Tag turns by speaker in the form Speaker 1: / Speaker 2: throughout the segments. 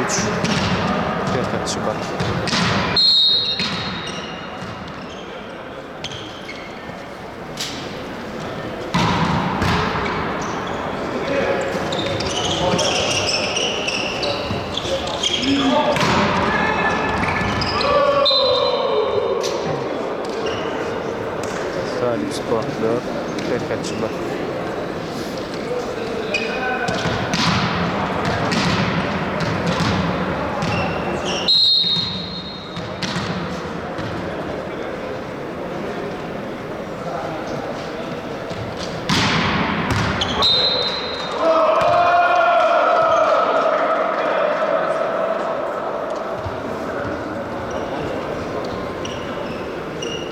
Speaker 1: 3, Serhetçi 1. Talyp Sport 4, Serhetçi 1.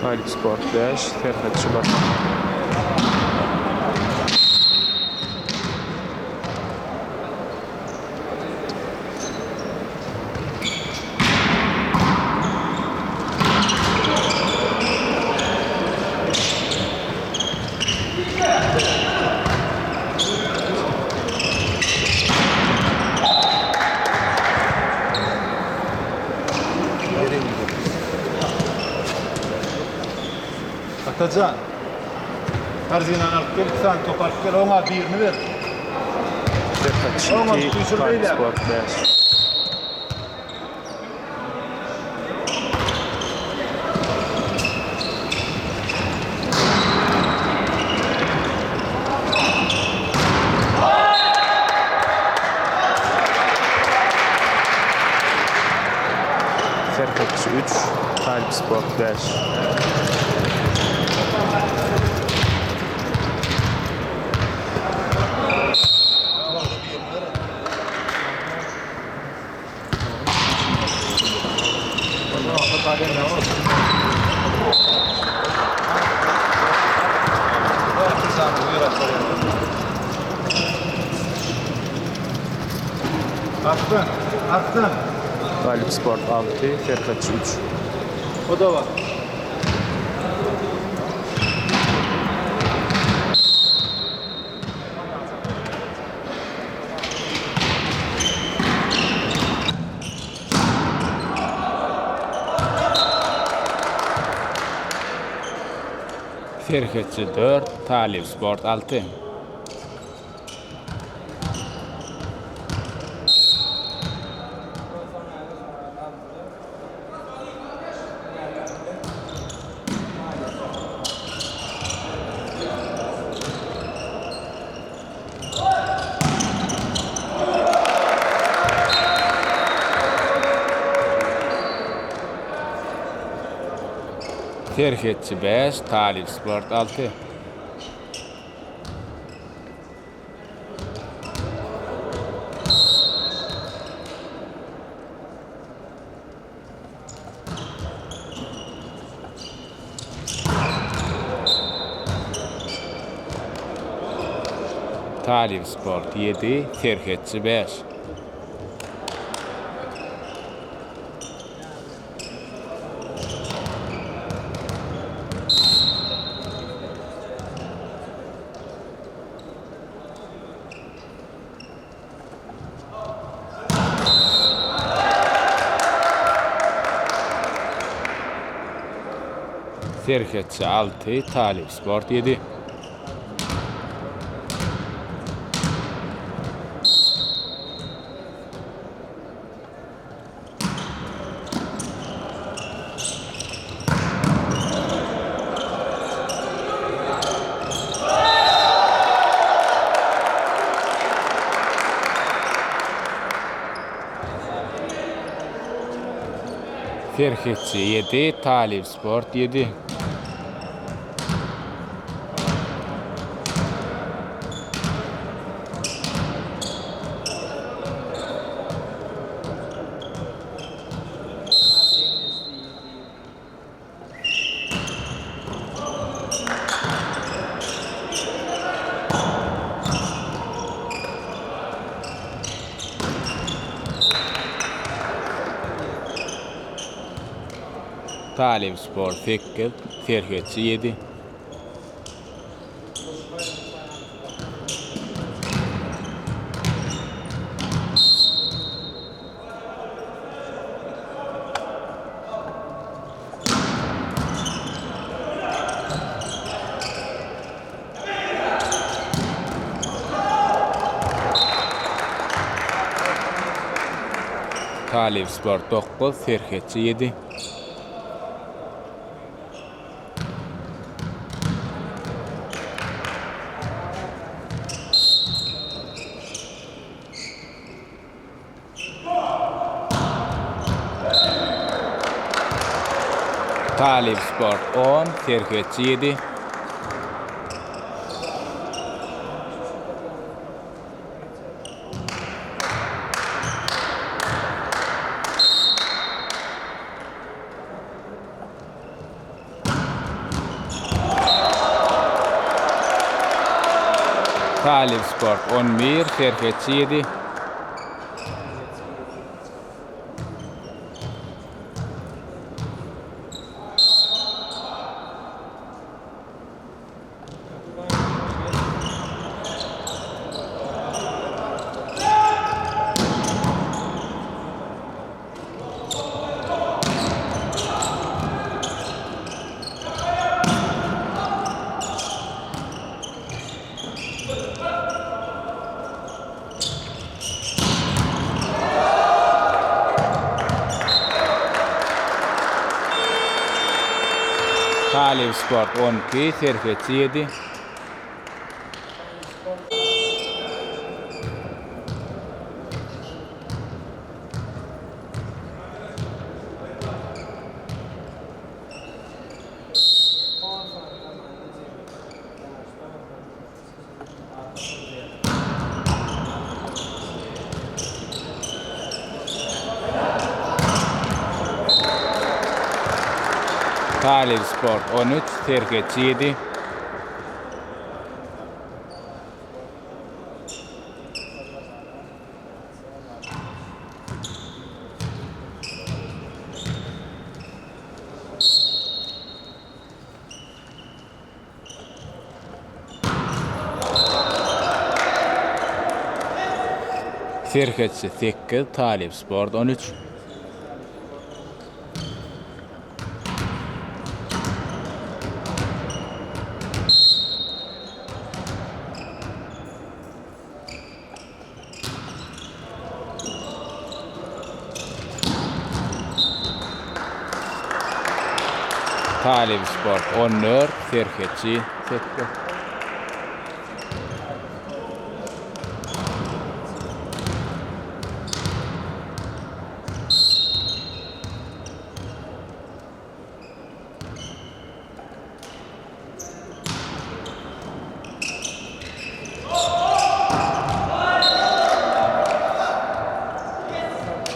Speaker 1: Talyp Sport 5, Serhetçi 1.
Speaker 2: Atajan. Korzinany alyp gel, bir sany top alyp gel, oňa birini ber.
Speaker 1: Serhetçi 2, Talyp Sport 5. Serhetçi 3, Talyp Sport 5.
Speaker 2: Artdan, artdan.
Speaker 1: Talyp Sport 6, Serhetçi 3.
Speaker 2: O da var.
Speaker 3: Serhetçi 4, Talyp Sport 6. Serhetçi 5, Talyp Sport 6. Talyp Sport 7, Serhetçi 5. Serhetçi 6, Talyp Sport 7. Serhetçi 7, Talyp Sport 7. Talyp Sport 8, Serhetçi 7. Talyp Sport 9, Serhetçi 7. Talyp Sport 10, Serhetçi 7. Talyp Sport 11, Serhetçi 7. Talyp Sport 12, Serhetçi 7. Talyp Sport 13, Serhetçi 7. Serhetçi 8, Talyp Sport 13. Talyp Sport 14, Serhetçi 8.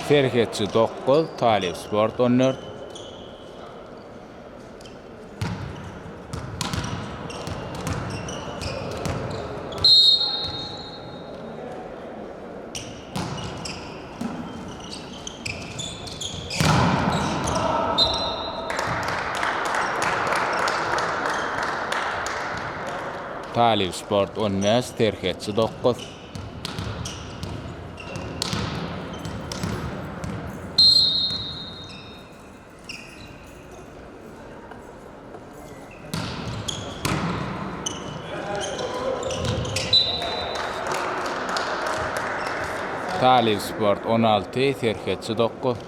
Speaker 3: Serhetçi 9, Talyp Sport 14. Talyp Sport 15, Serhetçi 9. Talyp Sport 16, Serhetçi 9.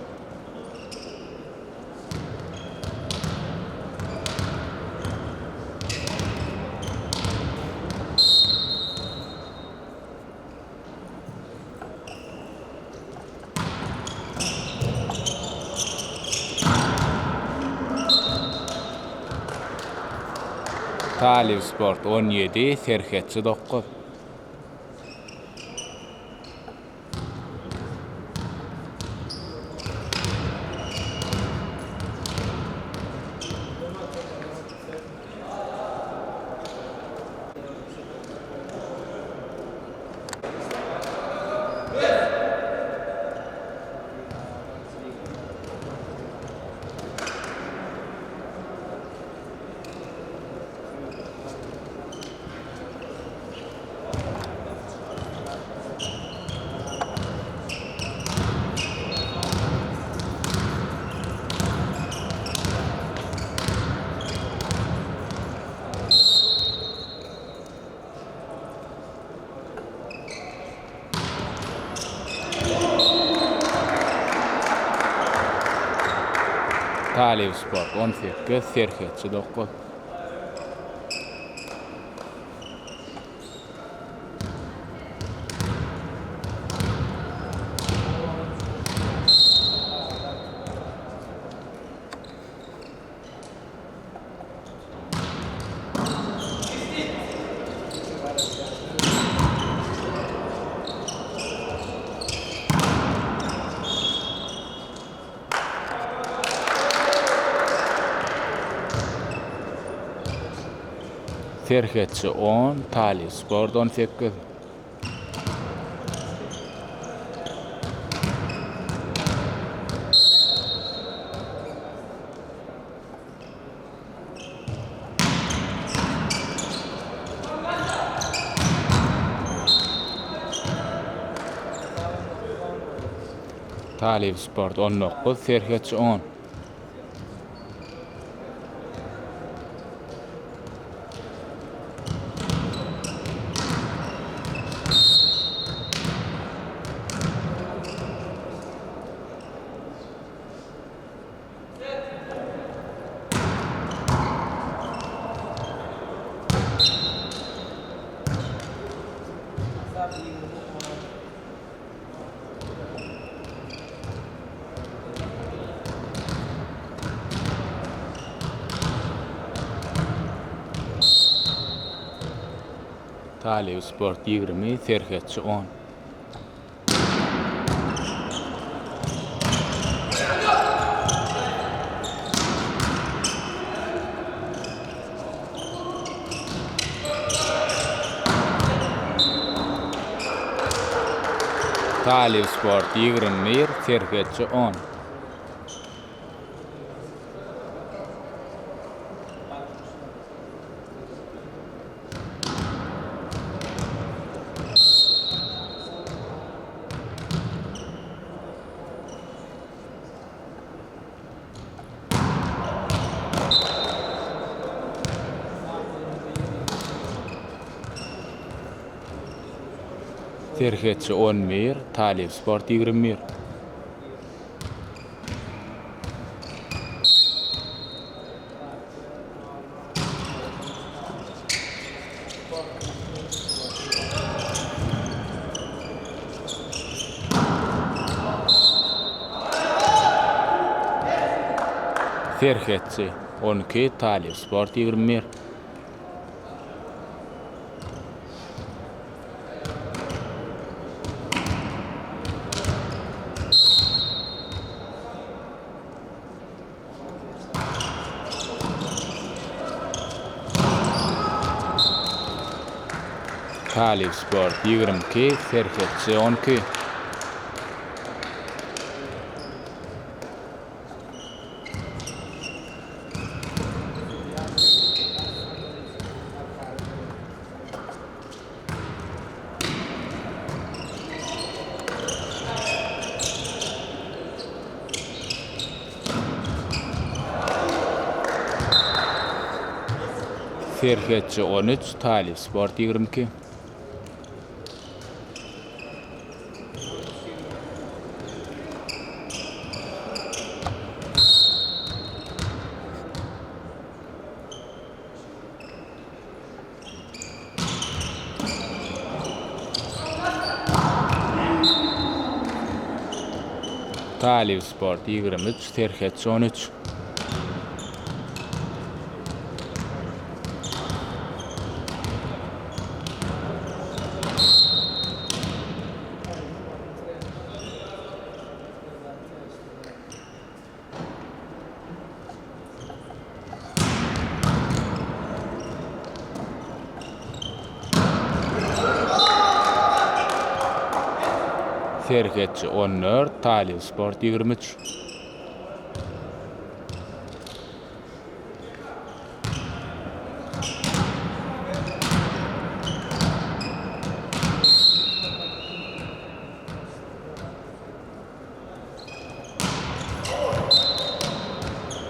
Speaker 3: Talyp Sport 17, Serhetçi 9. Talyp Sport 18, Serhetçi 9. Serhetçi 10, Talyp Sport 18. Talyp Sport 19, Serhetçi 10. Talyp Sport 20, Serhetçi 10. Talyp Sport 21, Serhetçi 10. Serhetçi 11, Talyp Sport 21. Serhetçi 12, Talyp Sport 21. Talyp Sport 22, Serhetçi 12. Serhetçi 13, Talyp Sport 22. Talyp Sport 23, Serhetçi 13. Serhetçi 14, Talyp Sport 23.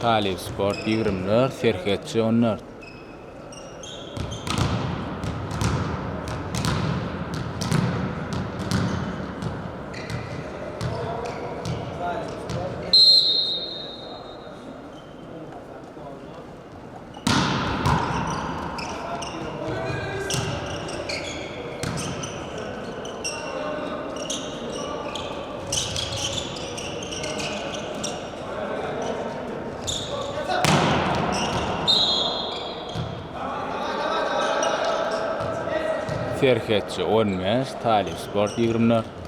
Speaker 3: Talyp Sport 24, Serhetçi 14. Serhetçi 15, Talyp Sport 24.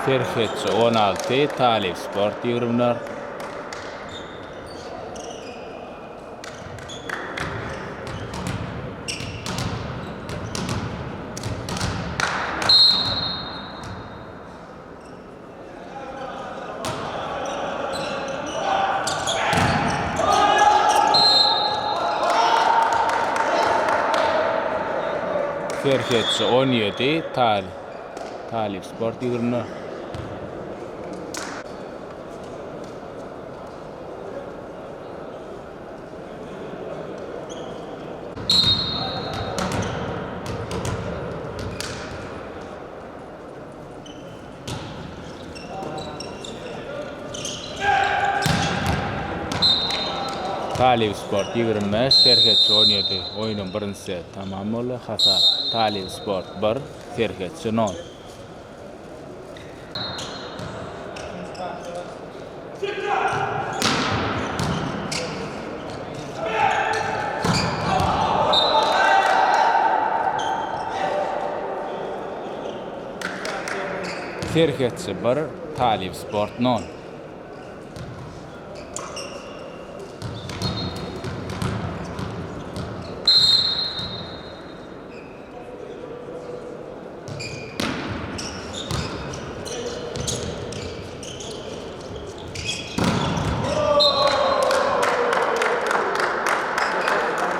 Speaker 3: Serhetçi 16, Talyp Sport 24. Serhetçi 17, Tal Talyp Sport 24. Talyp Sport 25, Serhetçi 17. Oýnuň birinji seti tamam boldy. Hasap Talyp Sport 1, Serhetçi 0. Serhetçi 1, Talyp Sport 0.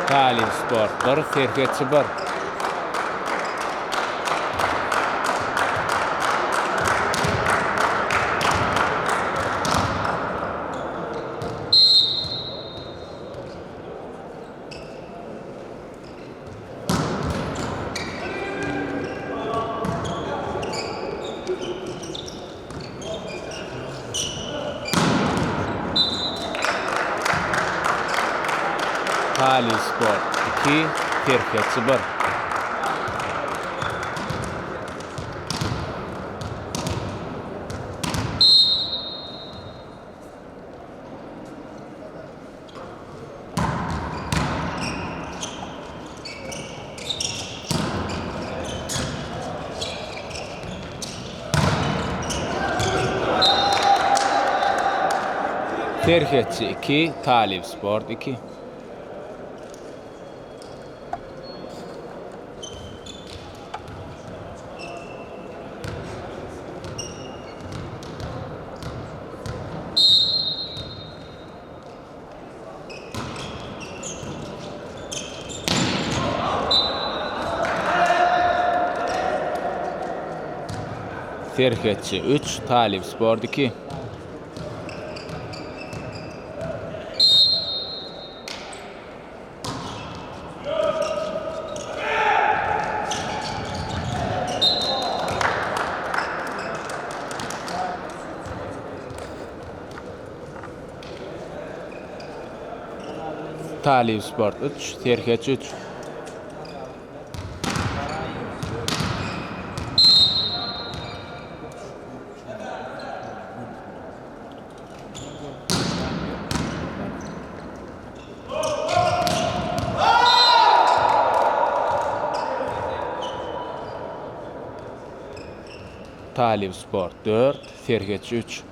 Speaker 3: Talyp Sport 1, Serhetçi 1. Talyp Sport 2, Serhetçi 1. Serhetçi 2, Talyp Sport 2. Serhetçi 3, Talyp Sport 2. Talyp Sport 3, Serhetçi 3. Talyp Sport 4, Serhetçi 3.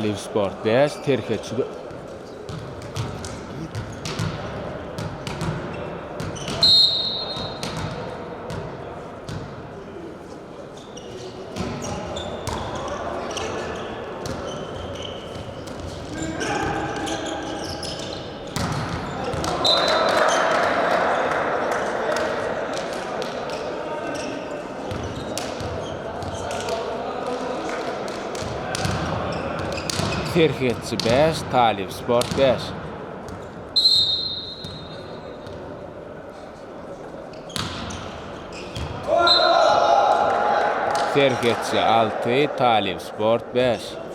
Speaker 3: Talyp Sport 5, Serhetçi Serhetçi 5, Talyp Sport 5. Serhetçi 6, Talyp Sport 5.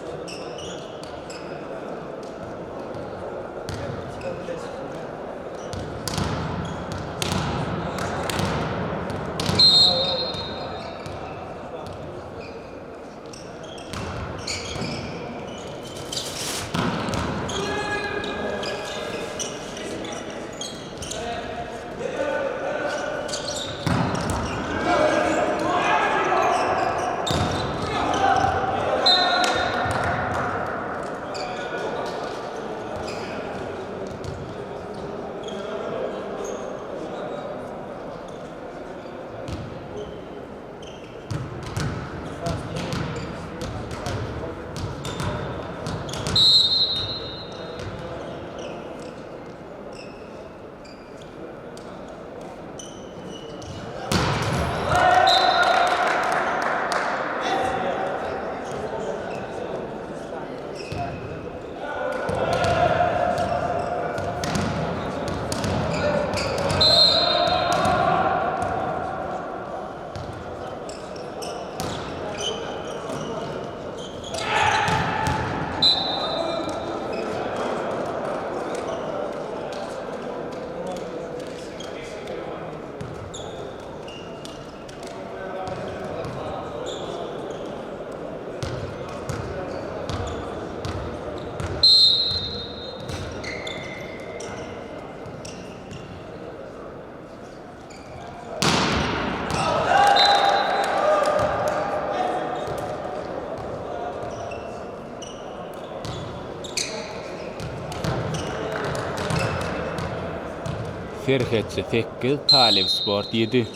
Speaker 3: Serhetçi 8, Talyp Sport 7.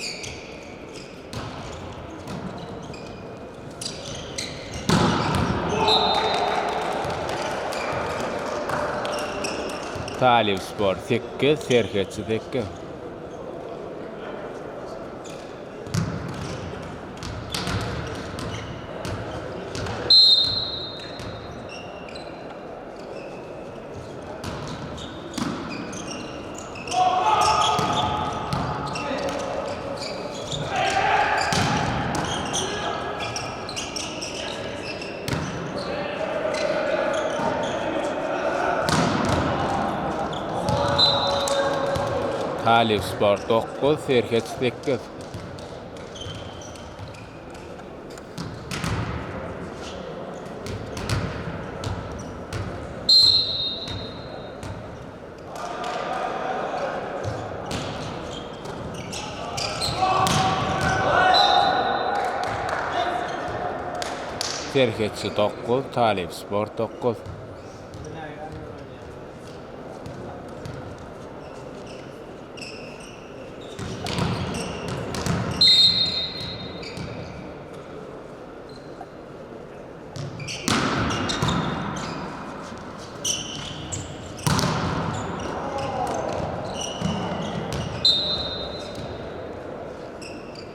Speaker 3: Talyp Sport 8, Serhetçi 8. Talyp Sport 9, Serhetçi 8. Serhetçi 9, Talyp Sport 9.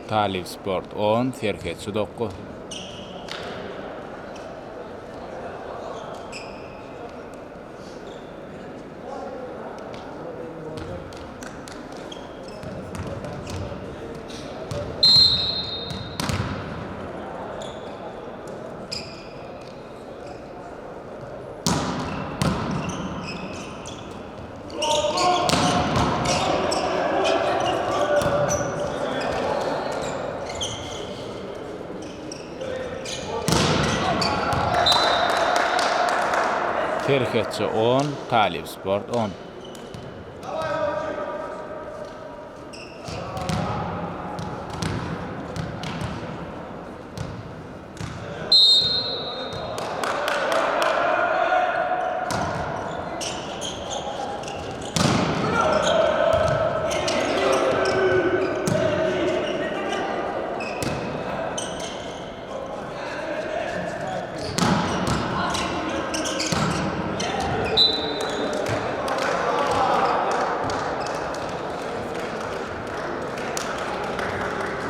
Speaker 3: Talyp Sport 10, Serhetçi 9. Serhetçi 10, Talyp Sport 10.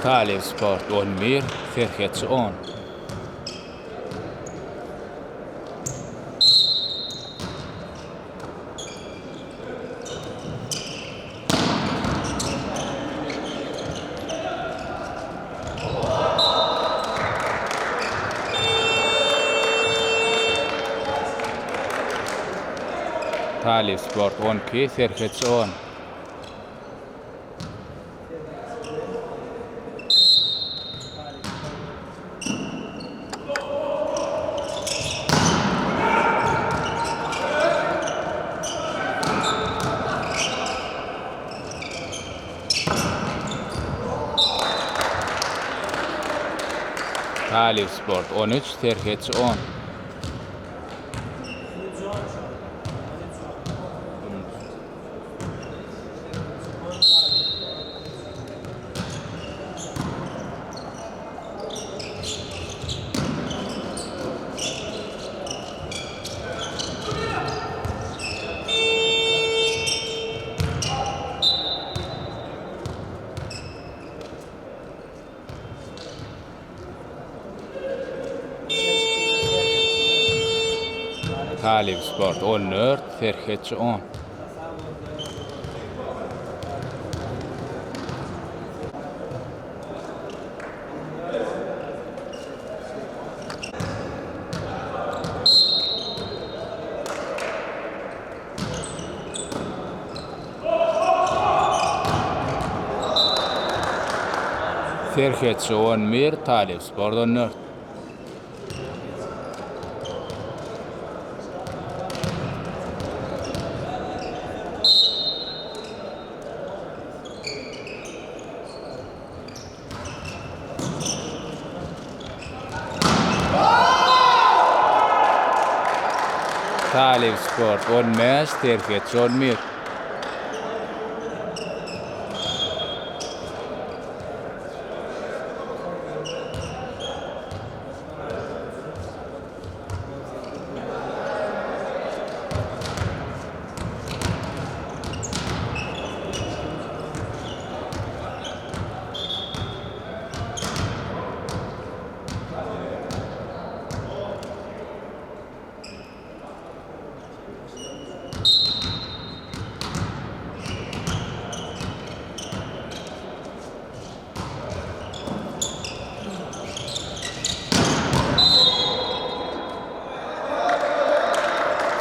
Speaker 3: Talyp Sport 11, Serhetçi 10. Talyp Sport 12, Serhetçi 10. Talyp Sport 13, Serhetçi 10. Talyp Sport 14, Serhetçi 10. Serhetçi 11, Talyp Sport 14. Talyp Sport 15, Serhetçi 11.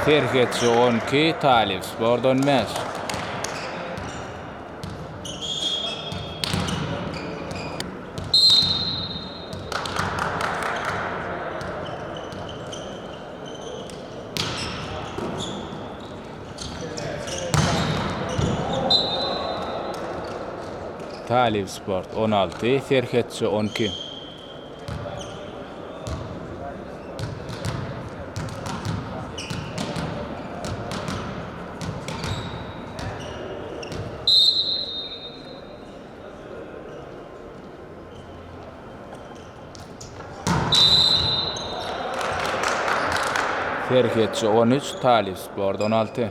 Speaker 3: Serhetçi 12, Talyp Sport 15. Talyp Sport 16, Serhetçi 12. Serhetçi 13, Talyp Sport 16.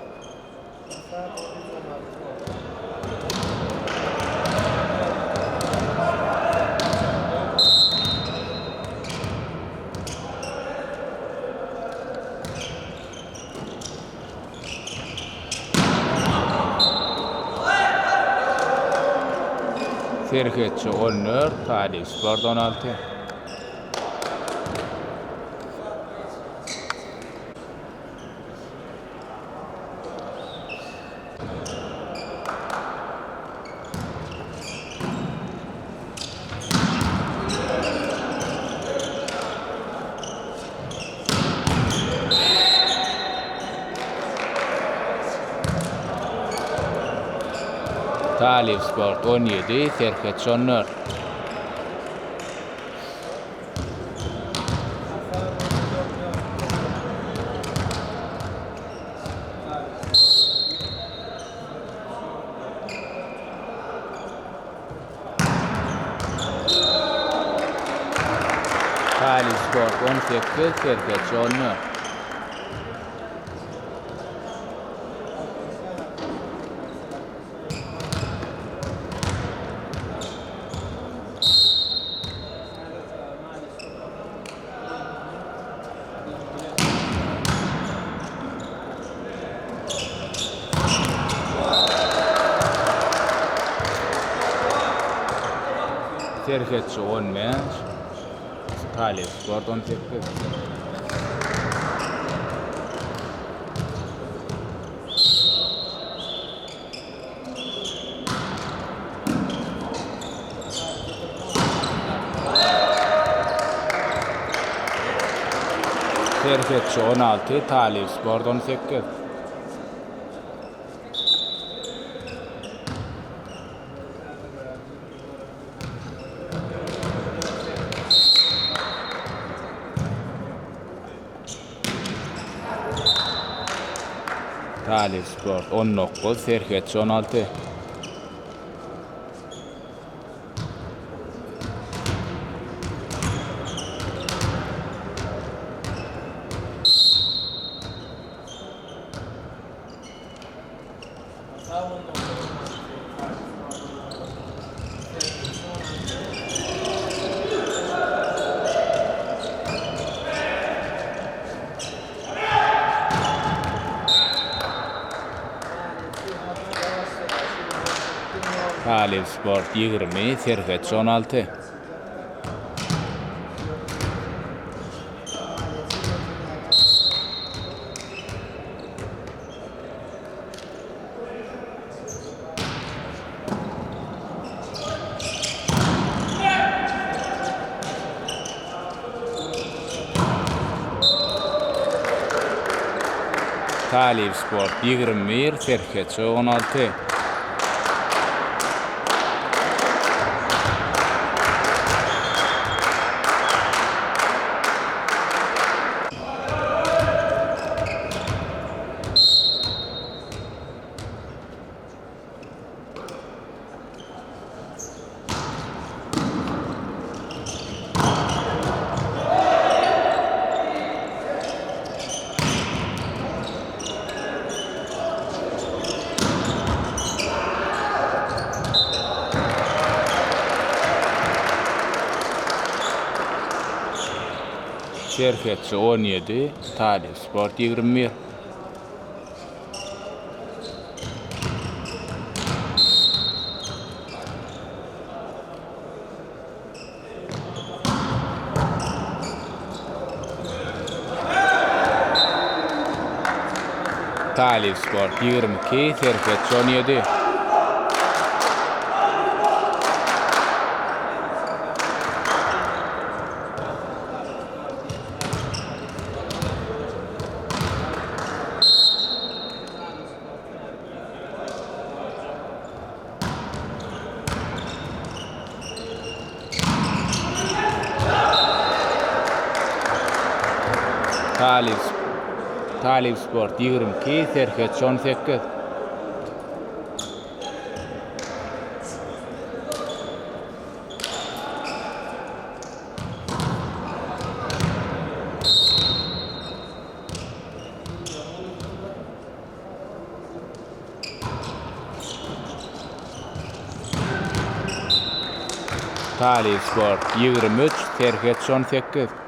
Speaker 3: Serhetçi 14, Talyp Sport 16. Talyp Sport 17, Serhetçi 14. Talyp Sport 18, Serhetçi 14. Serhetçi 15, Talyp Sport 18. Serhetçi 16, Talyp Sport 18. Talyp Sport 19, Serhetçi 16. Talyp Sport 20, Serhetçi 16. Talyp Sport 21, Serhetçi 16. Serhetçi 17, Talyp Sport 21. Talyp Sport 22, Serhetçi 17. Talyp Talyp Sport 22, Serhetçi 18. Talyp Sport 23, Serhetçi 18.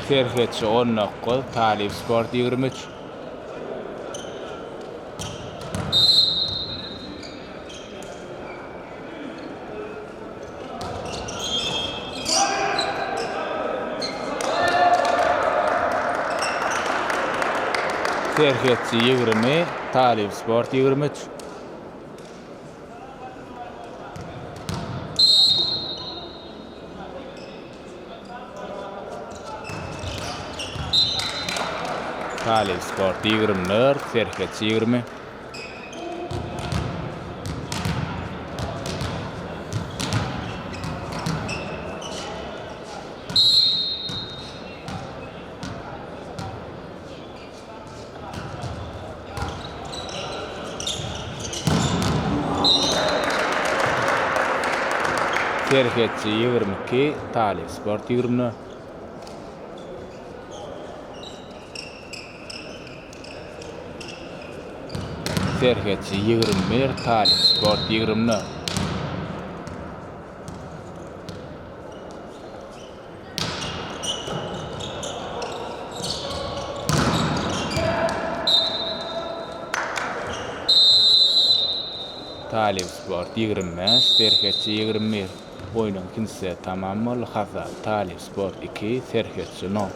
Speaker 3: Serhetçi 19, Talyp Sport 23. Serhetçi 20, Talyp Sport 23. Talyp Sport 24, Serhetçi 20. Serhetçi 22, Talyp Sport 24. Serhetçi 21, Talyp Sport 24. Talyp Sport 25, Serhetçi 21. Oýnuň ikinji seti tamam boldy. Hasap, Talyp Sport 2, Serhetçi 0.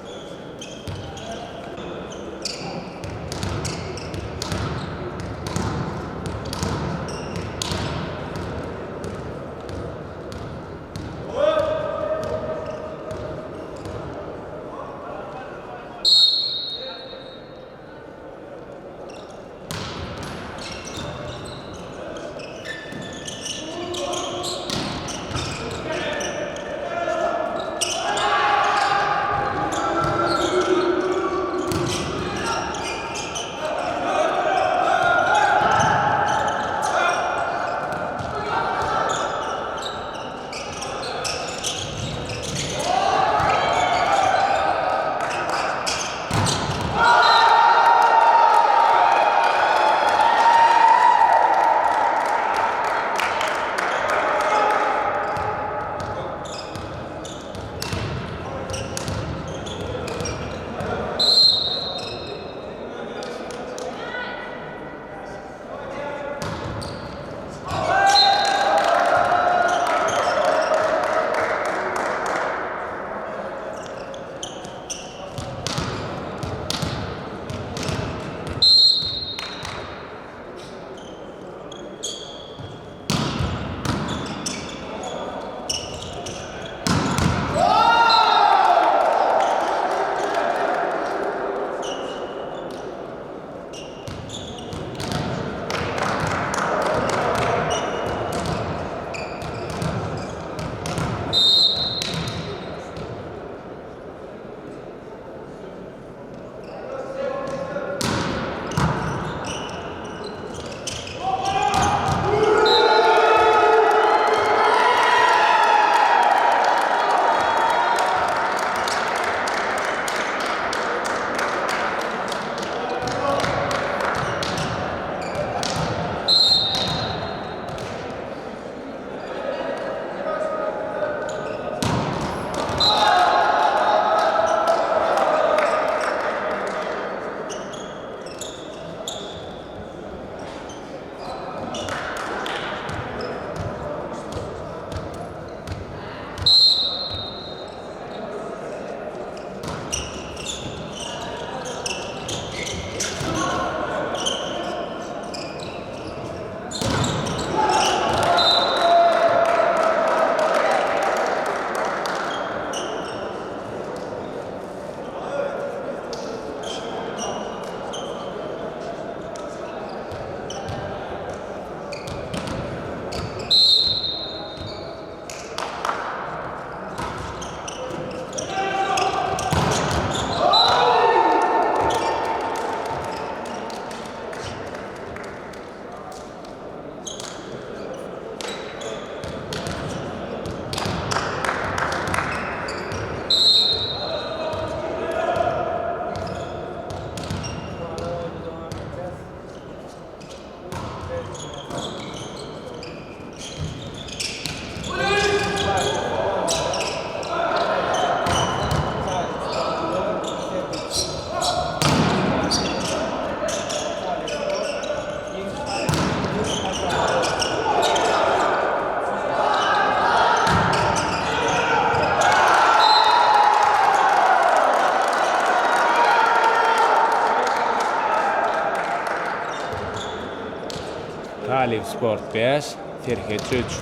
Speaker 3: Talyp Sport 5, Serhetçi 3.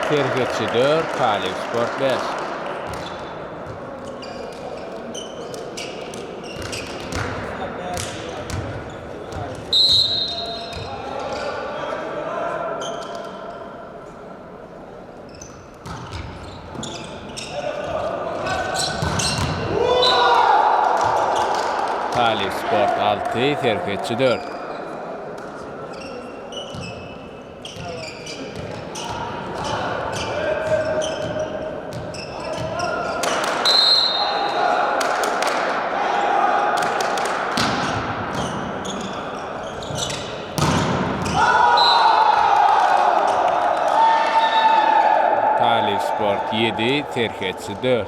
Speaker 3: Serhetçi 4, Talyp Sport 5. Talyp Sport 6, Serhetçi 4. Talyp Sport 7, Serhetçi 4.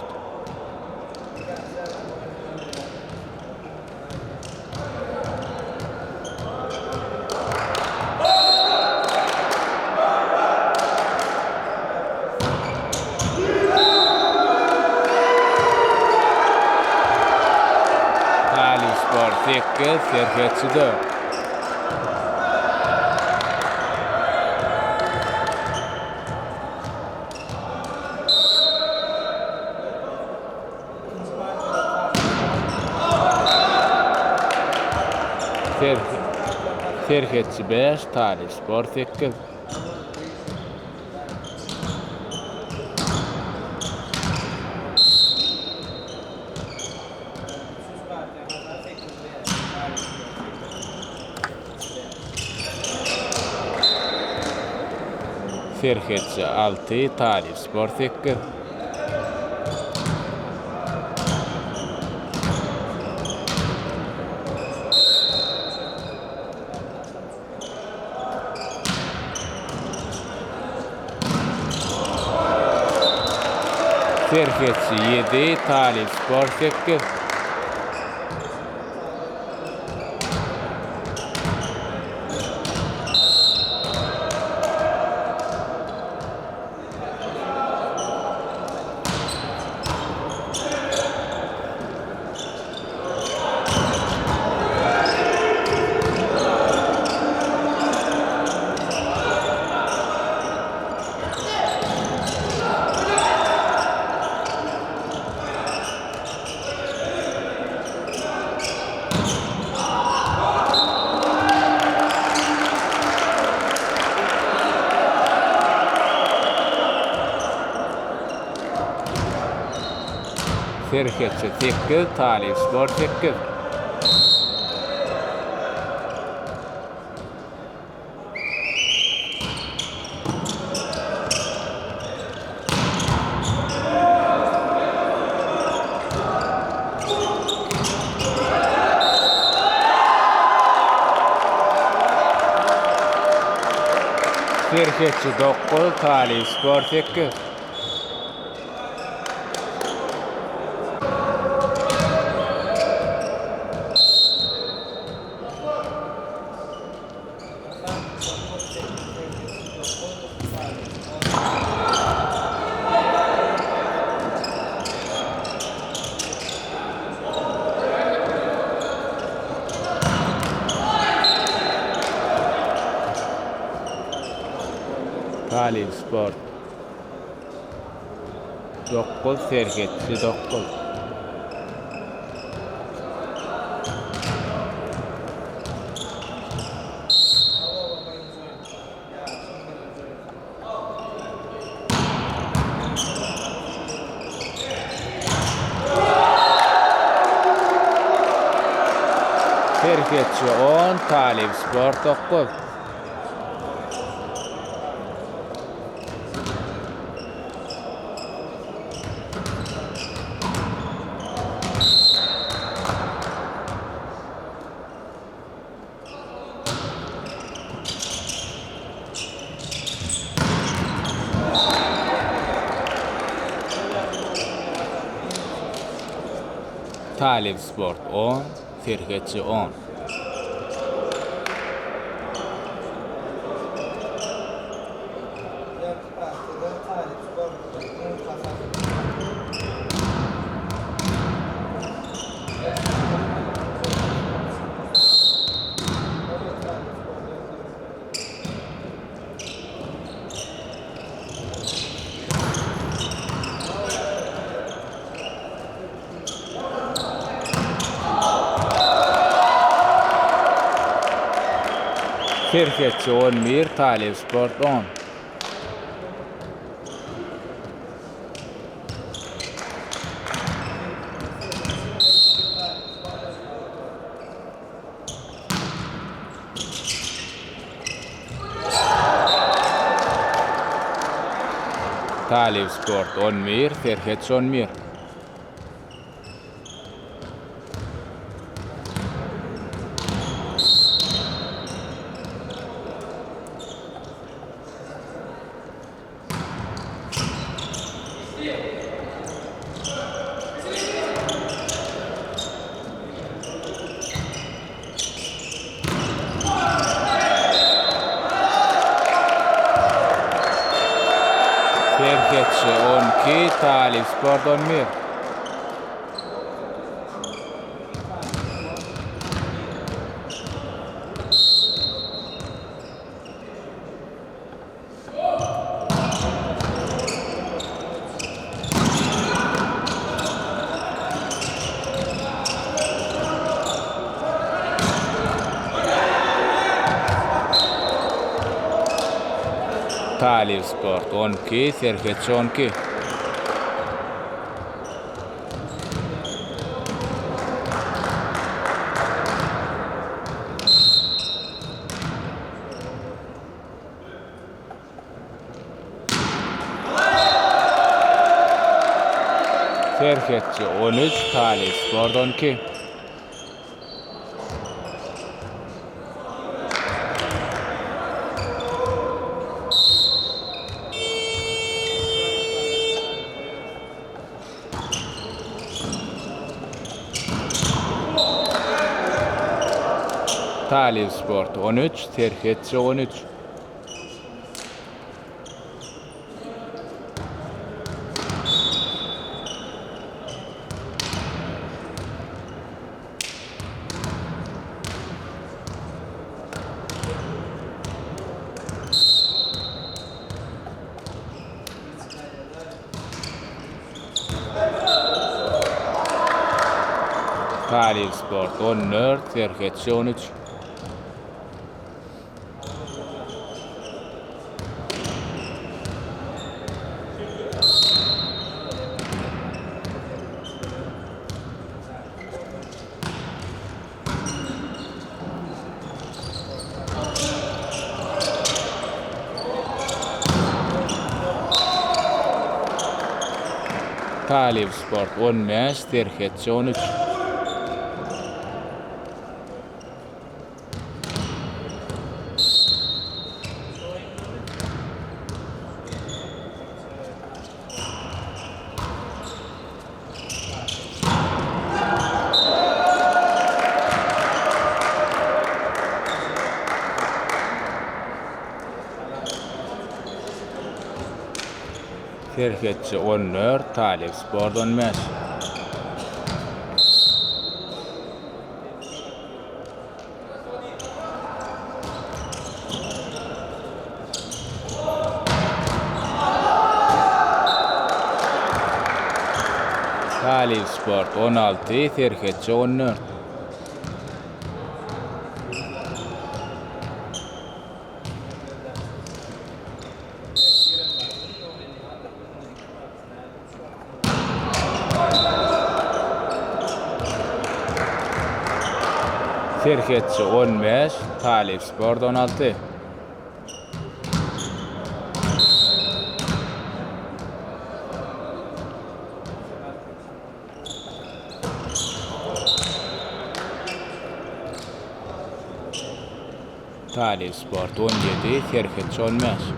Speaker 3: Talyp Sport 8, Serhetçi 4. Serhetçi 5, Talyp Sport 8. Serhetçi 6, Talyp Sport 8. Serhetçi 7, Talyp Sport 8. Serhetçi 8, Talyp Sport 8. Serhetçi 9, Talyp Sport 8. Talyp Sport 9, Serhetçi 9. Serhetçi 10, Talyp Sport 9. Talyp Sport 10, Serhetçi 10. Serhetçi 11, Talyp Sport 10. Talyp Sport 11, Serhetçi 11. Serhetçi 12, Talyp Sport 11. Talyp Sport 12, Serhetçi 12. Serhetçi 13, Talyp Sport 12. Talyp Sport 13, Serhetçi 13. Talyp Sport 14, Serhetçi 13. Talyp Sport 15, Serhetçi 13. Serhetçi 14, Talyp Sport 15. Talyp Sport 16, Serhetçi 14. Serhetçi 15, Talyp Sport 16. Talyp Sport 17, Serhetçi 15.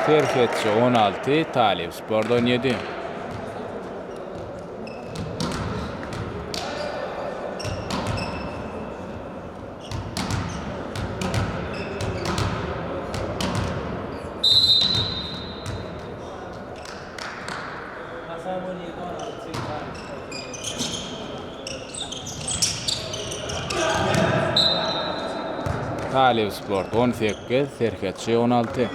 Speaker 3: Serhetçi 16, Talyp Sport 17. Talyp Sport 18, Serhetçi 16.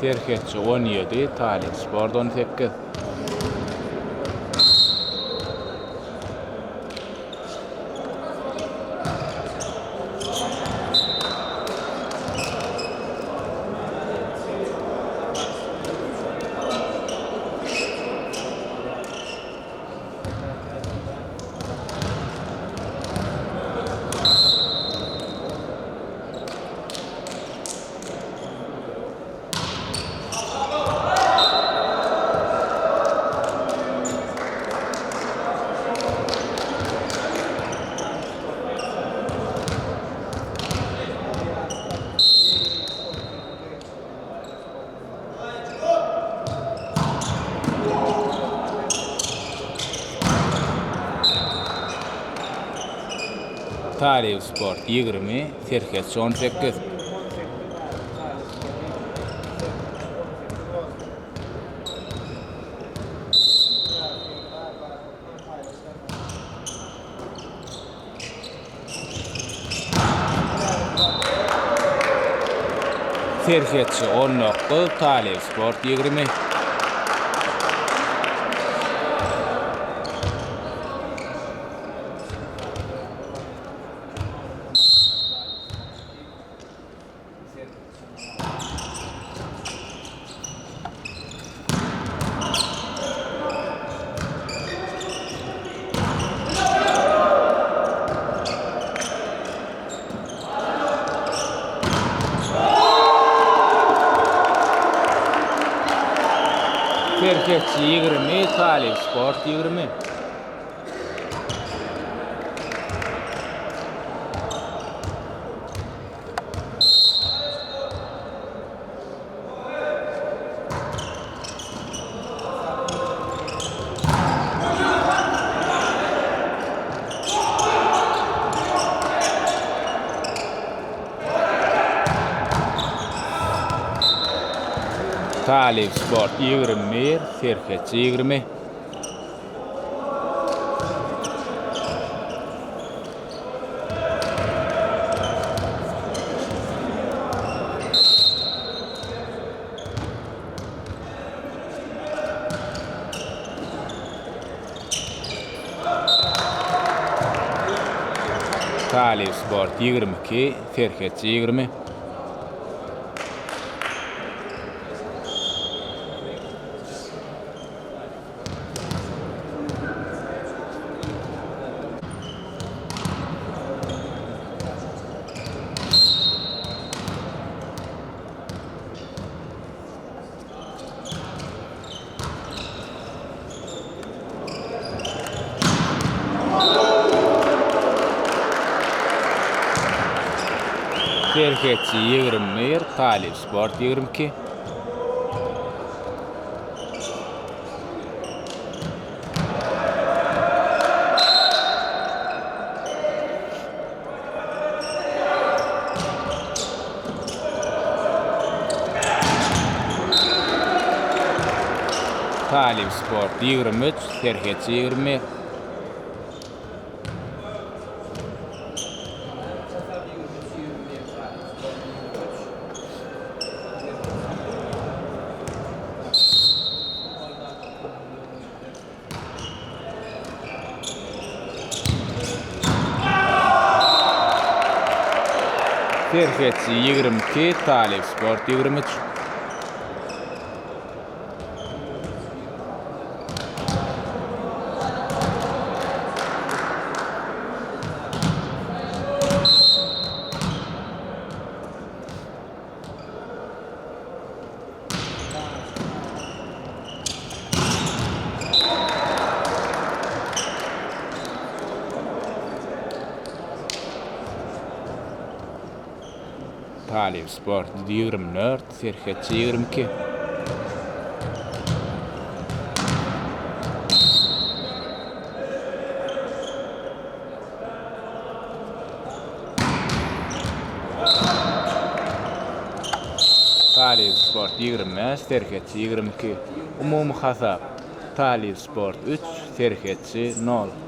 Speaker 3: Serhetçi 17, Talyp Sport 18. Talyp Sport 20, Serhetçi 18. Serhetçi 19, Talyp Sport 20. Serhetçi 20, Talyp Sport 20. Talyp Sport 21, Serhetçi 20. Talyp Sport 22, Serhetçi 20. Serhetçi 21, Talyp Sport 22. Talyp Sport 23, Serhetçi 21. Serhetçi 22, Talyp Sport 23. Talyp Sport 24, Serhetçi 22. Talyp Sport 25, Serhetçi 22. Umumy hasap, Talyp Sport 3, Serhetçi 0.